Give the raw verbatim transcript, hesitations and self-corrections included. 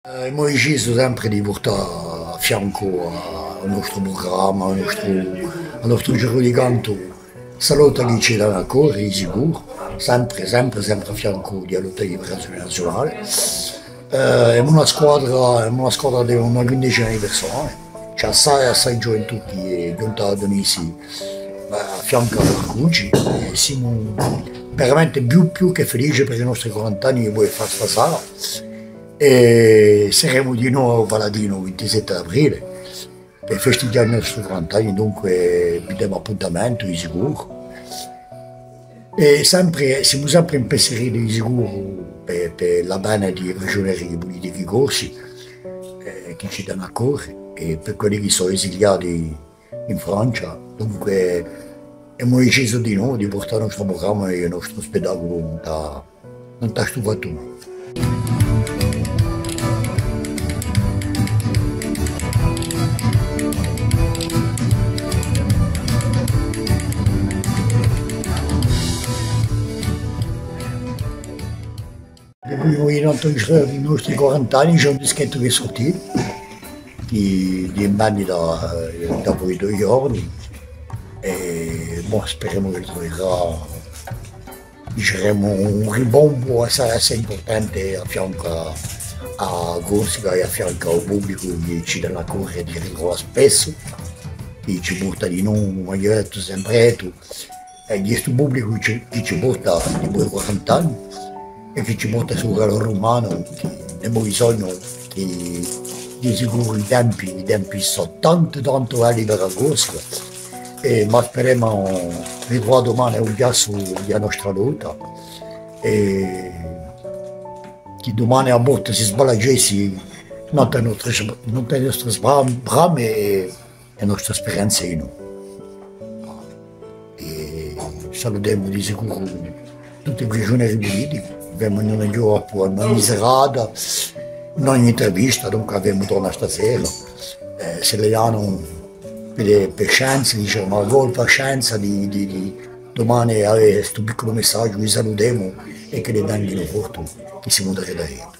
Eh, emu decisu sempre di purtà à fiancu à, à u nostru prugramma, à u nostru, à u nostru ghjiru di cantu, sta lotta chì ci tene à core, di sicuru, sempre, sempre, sempre à fiancu di a lotta di liberazione naziunale. Eh, emu una squadra, emu una squadra di una quindecina di persone, ci hè assai, assai ghjuventù chì hè ghjunta à unì si, eh, à fiancu à Marcucci, è simu veramente più, più chè felici per i nostri quarant'anni chì pudemu fà sta sera. È seremu di novu à u Palatinu u vintisette d'aprile per festighjà i nostri quarant'anni, dunque vi demu appuntamentu, di sicuru. È sempre, simu sempre impensiriti di sicuru per, per l'avvene di i prigiuneri pulitichi corsi, eh, chì ci tene à core, è per quelli chì sò esiliati in Francia. Dunque, emu decisu di noi, di purtà u nostru prugramma è u nostru spettaculu in sta, in sta stufatura. Dipoi i nostri, i nostri quarant'anni, ci hè un dischettu chì hè surtitu, chì, chì hè in vendita, eh, dapoi dui ghjorni, è, bon, speremu chì troverà, diceremu, un ribombu assai, assai impurtante à fiancu à, à Corsica è à fiancu à u publicu chì ci tene à core di ritruvà spessu, chì ci porta dinù, cum'aghju dettu, sempre, è di stu publicu chì ci, chì ci porta dipoi quarant'anni è chì ci porta stu calore umanu chì n'emu bisognu, chì di sicuru i tempi, i tempi sò tantu, tantu belli per a Corsica, è, ma speremu di ritruvà dumane u ghjassu di a nostra lotta è chì dumane a morte si sballacessi nant'à e nostre, nant'à e nostre bra-, brame è e nostre speranze in noi. È salutemu di sicuru tutti i prigiuneri pulitichi, avemu in ogni ghjornu, in ogni serata, in ogni intervista, dunque avemu torna sta sera. Eh, s'ellu anu per, per scienza, dicemu, ma voi per scienza di, di, di dumane avè stu picculu messaghju, vi salutemu è ch'elli tenghinu forte, chì simu daretu à elli.